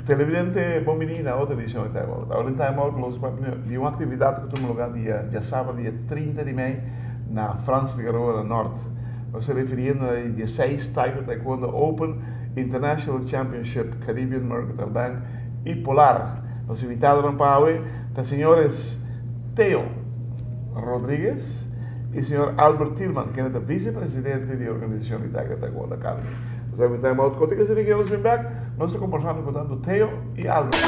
Televidente, bon bini na otro edicion di Time Out. Awor den Time Out nos papia di un actividad cu tuma lugar dia diasabra dia 30 di mei na Frans Figaroa na Nort. Nos ta refiriendo na di dieseis Tiger Taekwondo Open International Championship Caribbean Mercantile Bank y Polar. Nos invitadonan pa awe ta señores Theo Rodriguez y señor Albert Tielman, kende ta vicepresidente di e organisacion di Tiger Taekwondo Academy. Nos a invita Time Out kote ke seri ke nos bin bek. Nos ta kombersando ku tantu Theo i Albert.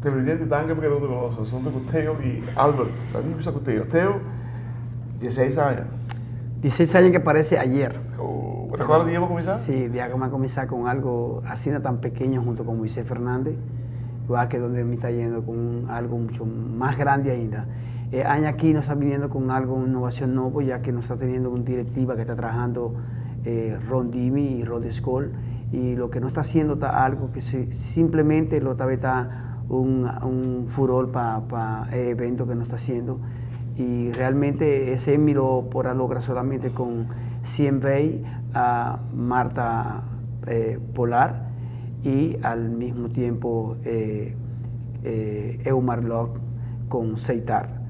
Televidente danki pa keda huntu ku nos. Nos ta huntu ku Theo i Albert. Ta mi bisa ku Theo. Theo, dieseis aña. Dieseis aña ke parese ayer. Bo ta acorda dia bo kuminsá? Si, dia ku mi a kuminsá ku algo asina tan pekeño huntu ku Moisés Fernandez. Wak ke donde mi ta yendo ku un algo mucho mas grandi ainda. E aña aki nos ta biniendo con algo un innovacion nobo ya que nos ta teniendo un directiva que ta trahando rond di mi y rond di scol y lo que nos ta haciendo ta algo que simplemente lo ta beta un un furor pa pa e evento que nos ta haciendo y realmente esey mi lo por a logra solamente con CMV a Marta Polar y al mismo tiempo Eumar Locke con Seitar.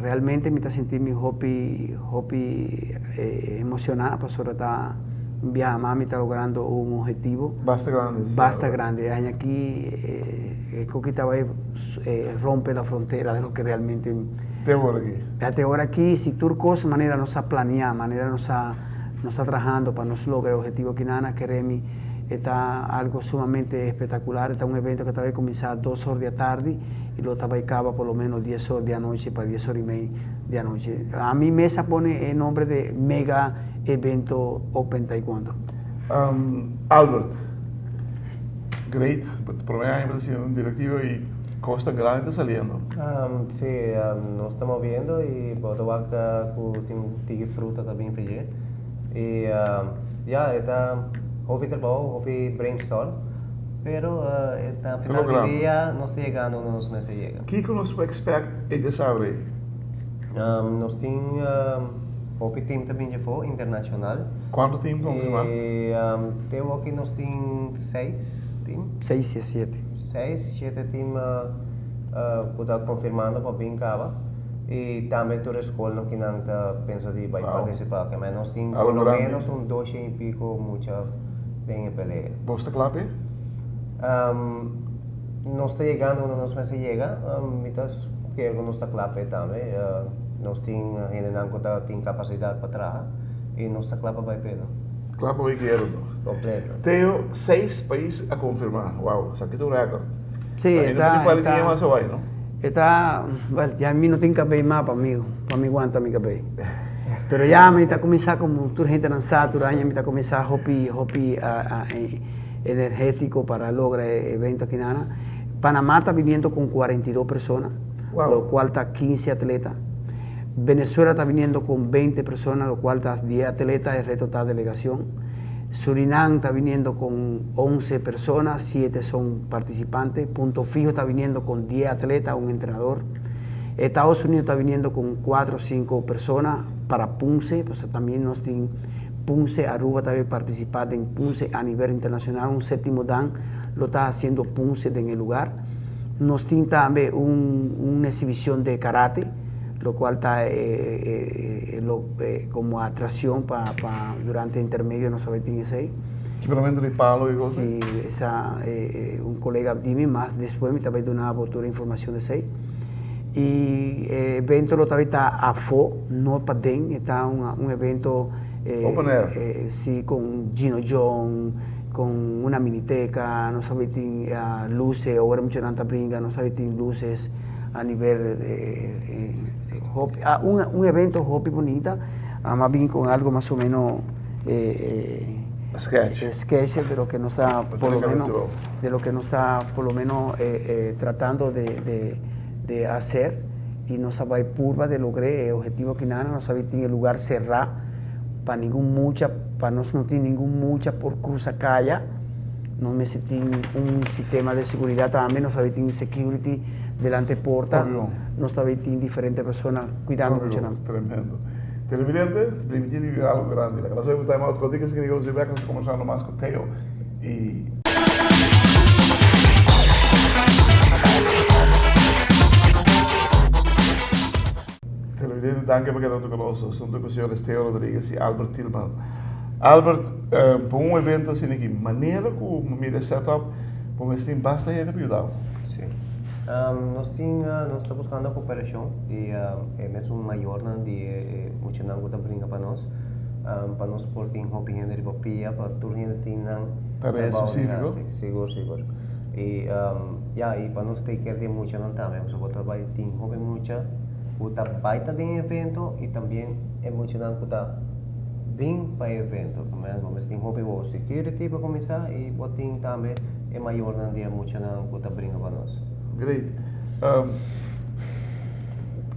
Realmente mi ta sinti mi hopi hopi emociona pasobra ta un biaha mas mi ta logrando un objetivo. Basta grandi. Basta grandi. E aña aki e koki ta bai rompe la frontera de lo que realmente. Te ora aki. Ya te ora aki si tur cos manera nos a planea, manera nos a nos ta trahando pa nos logra e objetivo aki nan a kere mi e ta algo sumamente espectacular, e ta un evento ke ta bai cuminsa dos or di atardi y lo ta bai caba por lo menos dies or di anochi pa dies or y mei di anochi. Ami mes a pone e nombre de Mega Evento Open Taekwondo. Albert, great, prome aña bo ta siendo un directivo y cos tan grandi ta saliendo. Si, nos ta moviendo y bo ta wak cu tin tiki fruta ta bin feye y ya e ta hopi trabou, hopi brainstorm, pero na final di dia nos ta yegando unda nos mester yega. Kiko nos por expect e djasabra ei? Nos tin hopi team ta bin djafó, internacional. Cuanto team confirma? Te awoki nos tin seis team. Seis y siete. Seis, siete team cu ta confirmando pa bin caba. Y tambe tur e scolnan ki nan ta pensa di bay participa. Ke nos tin por lo menos un doshen y pico mucha den e pelea. Bos ta cla p'e? Nos ta yegando unda nos mester yega. Mi ta kere cu nos ta cla p'e tambe. Nos tin hendenan cu ta tin capacidad pa traha y nos ta cla pa bay p'e. Cla pa bay guera no. Completo. Teo, seis pais a confirma. Wow, esaki ta un record. Sí, e ta. E ta, well, ya mi no tin cabey mas pa mi, pa mi wanta mi cabey. Pero ya mi ta cuminsa como tur hentenan sa, tur aña mi ta cuminsa hopi, hopi energetico para logra e evento aki nana. Panama ta biniendo con 42 persona, lo cual ta 15 atleta. Venezuela ta biniendo con 20 persona, lo cual ta 10 atleta, e resto ta delegacion. Surinam ta viniendo con 11 personas, 7 son participantes. Punto Fijo ta viniendo con 10 atletas, un entrenador. Estados Unidos ta viniendo con 4 o 5 personas para Punce, o sea, también nos tin Punce, Aruba ta participa den Punce a nivel internacional, un séptimo dan lo ta haciendo Punce den e lugar. Nos tin tambe un, un exhibición de karate, lo cual ta lo como atraccion pa pa durante intermedio nos a bay tin esey. Quebramento di palo y cosa? Si, esa un colega di mi mas despues mi ta bay duna bo tur e informacion di esey. Y e evento lo ta bay ta afo, no paden, e ta un evento Open air? Si, con Gino John, con una miniteca, nos a bay tin luces, ora muchanan ta bringa nos a bay tin luces. A nivel hopi un un evento hopi bunita a mas bin con algo mas o menos Sketch. sketch de lo que nos ta por lo menos de lo que nos ta por lo menos tratando de de de hacer. y nos a bay purba di logr'é e objetivo aki nan. Nos a bay tin e lugar cerrá pa ningun mucha, pa nos no tin ningun mucha por cruza caya. Nos mester tin un sistema di seguridad tambe, nos a bay tin security delante porta, nos ta bay tin diferente persona cuidando muchanan. Tremendo. Televidente, primiti di bira algo grandi. Laga nos bay un time out cortico, si nos bay bek nos ta conversando mas cu Theo y. Televidente, danki pa keda hunto cu nos. Asunto cu señores Theo Rodriguez y Albert Thielman. Albert, pa un evento asina aki, manera cu mi mira e set up, bo mester tin basta hende pa yuda bo. Sí. Nos tin, nos ta buscando cooperacion di e mesun mayornan di e muchanan cu ta bringa pa nos, pa nos por tin hopi hende riba pia, pa tur hende tin nan Tarea trabao di specifico. haci. Sigur, sigur. Y ya, y pa nos take care di e muchanan tambe, pasobra bo ta bay tin hopi mucha cu ta bay ta den e evento y tambien e muchanan cu ta bin pa e evento. Bo mester tin hopi bo security pa cuminsa y bo tin tambe e mayornan di e muchanan cu ta bringa pa nos. Great.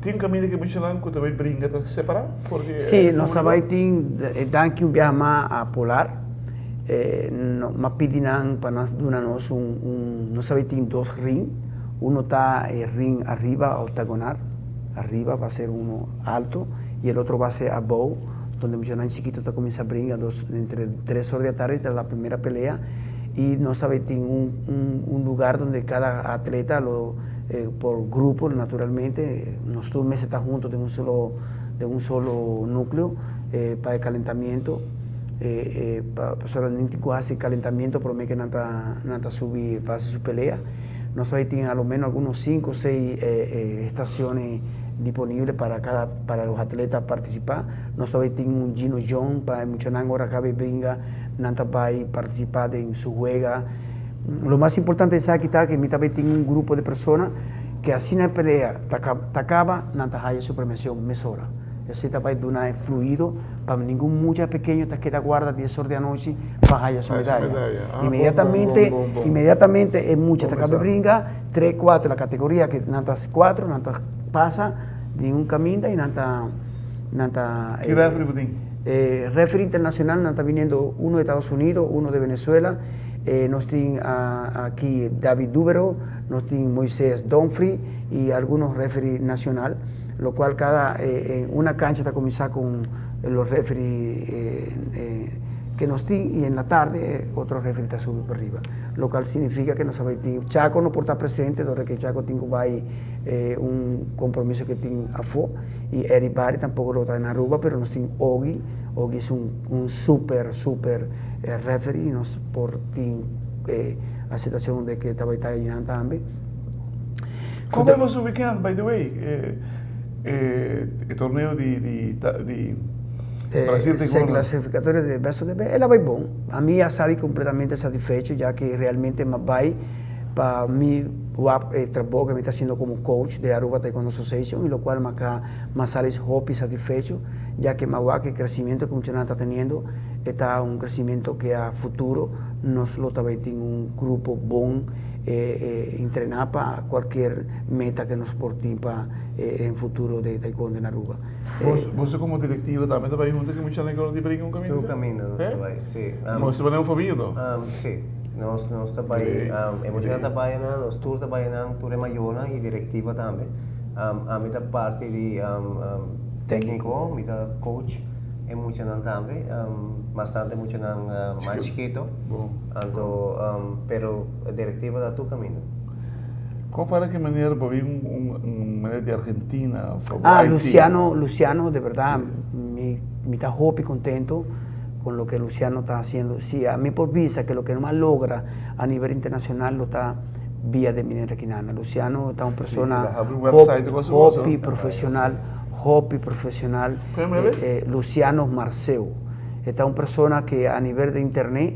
Tin caminda cu e muchanan cu ta bay bringa ta separa for di e Si, nos ta bay tin, danki un biaha mas a Polar, m'a pidi nan pa nan duna nos un, un, nos ta bay tin dos ring, uno ta e ring ariba octagonal, ariba va ser uno alto y el otro va ser abou, donde muchanan chikito ta cuminsa bringa, dos, entre tres or di atardi ta la primera pelea. Y nos ta bay tin un un lugar donde cada atleta lo por grupo naturalmente, nos tur mester ta hunto den un solo den un solo nucleo pa e calentamiento pasobra nan tin cu haci calentamiento prome que nan ta nan ta subi pa haci su pelea. Nos ta bay tin a lo menos algunos cinco o seis estaciones disponible para cada para los atletas participa. Nos ta bay tin un Gino John pa e muchanan ora cabe bringa. Nan ta bai partisipá den su huega. Lo mas importante esaki ta ke mi ta bai tin un grupo di persona ke asina e pelea ta ta kaba, nan ta haya su premiacion mesora. Esei ta bai duna e fluido pa ningun mucha pekeño ta keda guarda dies or di anochi pa haya su medaya. Inmediatamente, inmediatamente e mucha ta kaba bringa, tres, cuatro, la categoria ke nan ta cuatro, nan ta pasa den un caminda y nan ta nan ta. Ki referee bo tin? E referee internacional nan ta biniendo uno de Estados Unidos, uno de Venezuela, nos tin aki David Dubero, nos tin Moises Donfrey y algunos referee nacional, lo cual cada una cancha ta cuminsa con los referee que nos tin y en la tarde otro referee ta subi pa riba, lo cual significa que nos a bay tin, Chaco no por ta presente dor que Chaco tin cu bay un compromiso que tin afo. Y Eddie Barry tampoco lo ta na Aruba, pero nos tin Ogi. Ogi es un, un super, super referee y nos por tin e aceptacion de que ta bay ta ayinan tambe. Con ta boso weekend, by the way? E torneo di, di, di Brasil te con. Clasificatorio de Best of the Best, el a bay bon. Ami a sali completamente satisfecho, ya que realmente m'a bay pa mi Wak e trabou ke mi ta haciendo como coach de Aruba Taekwondo Association y locual mi a mi a sali hopi satisfecho ya ke mi a wak e crecimiento ke muchanan ta teniendo e ta un crecimiento ke a futuro nos lo ta bay tin un grupo bon entrena pa cualkier meta ke nos por tin pa en futuro de Taekwondo en Aruba. Boso como directiva tambe ta bay hunto ke muchanan ke di bringa un caminda? Tur caminda nos ta bay, si. Boso ta bay un familia to? Si. Nos nos ta bai, e muchanan ta bai nan, nos tur ta bai nan, tur e mayornan i direktiva tambe. Ami ta parti di tekniko, mi ta coach e muchanan tambe, bastante muchanan mas chikito. Anto, pero e direktiva ta tur kaminda. Kon para ki manera bo bin un manera di Argentina of Ah, Luciano, Luciano, de berdad, mi mi ta hopi contento. Con loke Luciano ta haciendo. Si ami por bisa ke loke no a logra a nivel internacional lo ta via de Minera Quinana. Luciano ta un persona hopi profesional, hopi profesional. Luciano Marceu. E ta un persona ke a nivel de internet,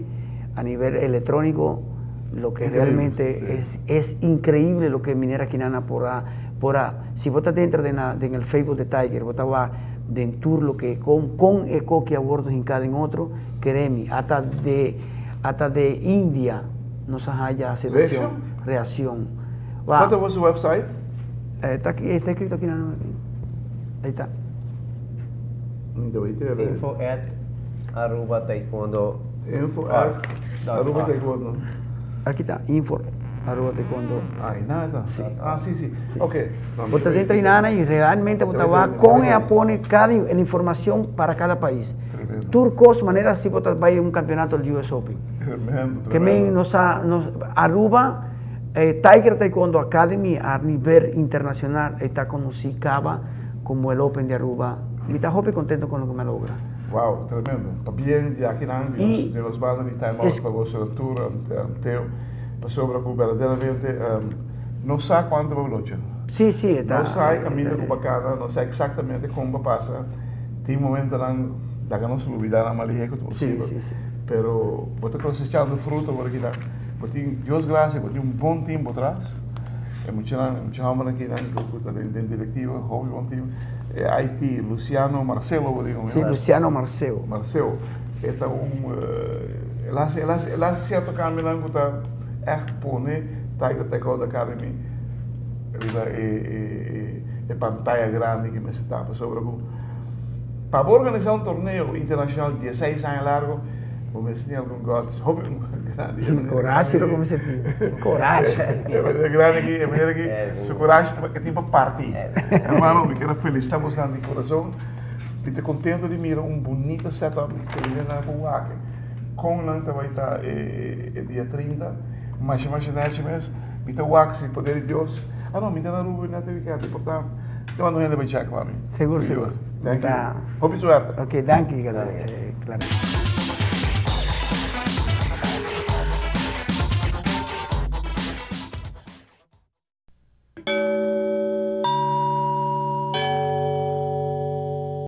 a nivel electronico, loke realmente es, es increíble loke Minera Quinana por a, por a, si bo ta dentro den den el Facebook de Tiger, bo ta wak Den tur loke kon kon e koki a wordo hinká den otro, kere mi, ata de ata de India nos a haya aceptacion, reaccion. Wa. Cuanto bo su website? Ta aki, ta escrito aki nan. Ahí ta. Info at Aruba Taekwondo. Info at Aruba Taekwondo. Aki ta, info Aruba Taekwondo. Ahí nada. Sí. Ah, sí, sí. Ok. Bo ta den trainana y realmente bo ta wak con e a pone cada la informacion para cada pais. Tremendo. Tur cos manera si bo ta bay un campeonato del US Open. Tremendo, tremendo. Ke men nos a nos Aruba e Tiger Taekwondo Academy a nivel internacional e ta conoci caba como el Open de Aruba. Mi ta hopi contento con loke mi a logra. Wow, tremendo. Pabien di akinan di nos banda di Time Out pa boso tur, Teo, pasobra cu berdaderamente no sa cuanto bo lucha. Sí, sí, e ta. No sa e caminda cu bo cana, no sa exactamente con bo pasa. Tin momentonan laga nos lubida nan malihé cu ta posibel. Sí, sí, sí. Pero bo ta cosechando fruto awor akinan. Bo tin, Dios gracia, bo tin un bon team bo tras. E muchanan, e mucha hombernan akinan cu ta den directiva, hopi bon team. E IT, Luciano Marcelo bo dico mi? Sí, Luciano Marceo. Marceo. E ta un, el haci, el haci, el haci cierto cambionan cu ta echt pone Tiger Taekwondo Academy riba e, e, e pantaya grandi cu mester ta. Pasobra cu pa bo organisa un torneo internacional dieseis aña largo, bo mester tin algun guts hopi grandi. Corashi lo cuminsa tin. Corashi. E manera grandi aki, e manera aki, su corashi ta e tin pa parti. Hermano, mi kier a felicita bosnan di corazon. Mi ta contento di mira un bunita setup di trainernan ku wak kon nan ta bai ta e dia 30. Masha masha nechi mes. Mi ta wak si poder di Dios. Ah no, mi ta na Aruba net e weekend, por ta te manda un hende bai check pa mi. Sigur, sigur. Thank you. Hopi suerte. Ok, danki, Clarence.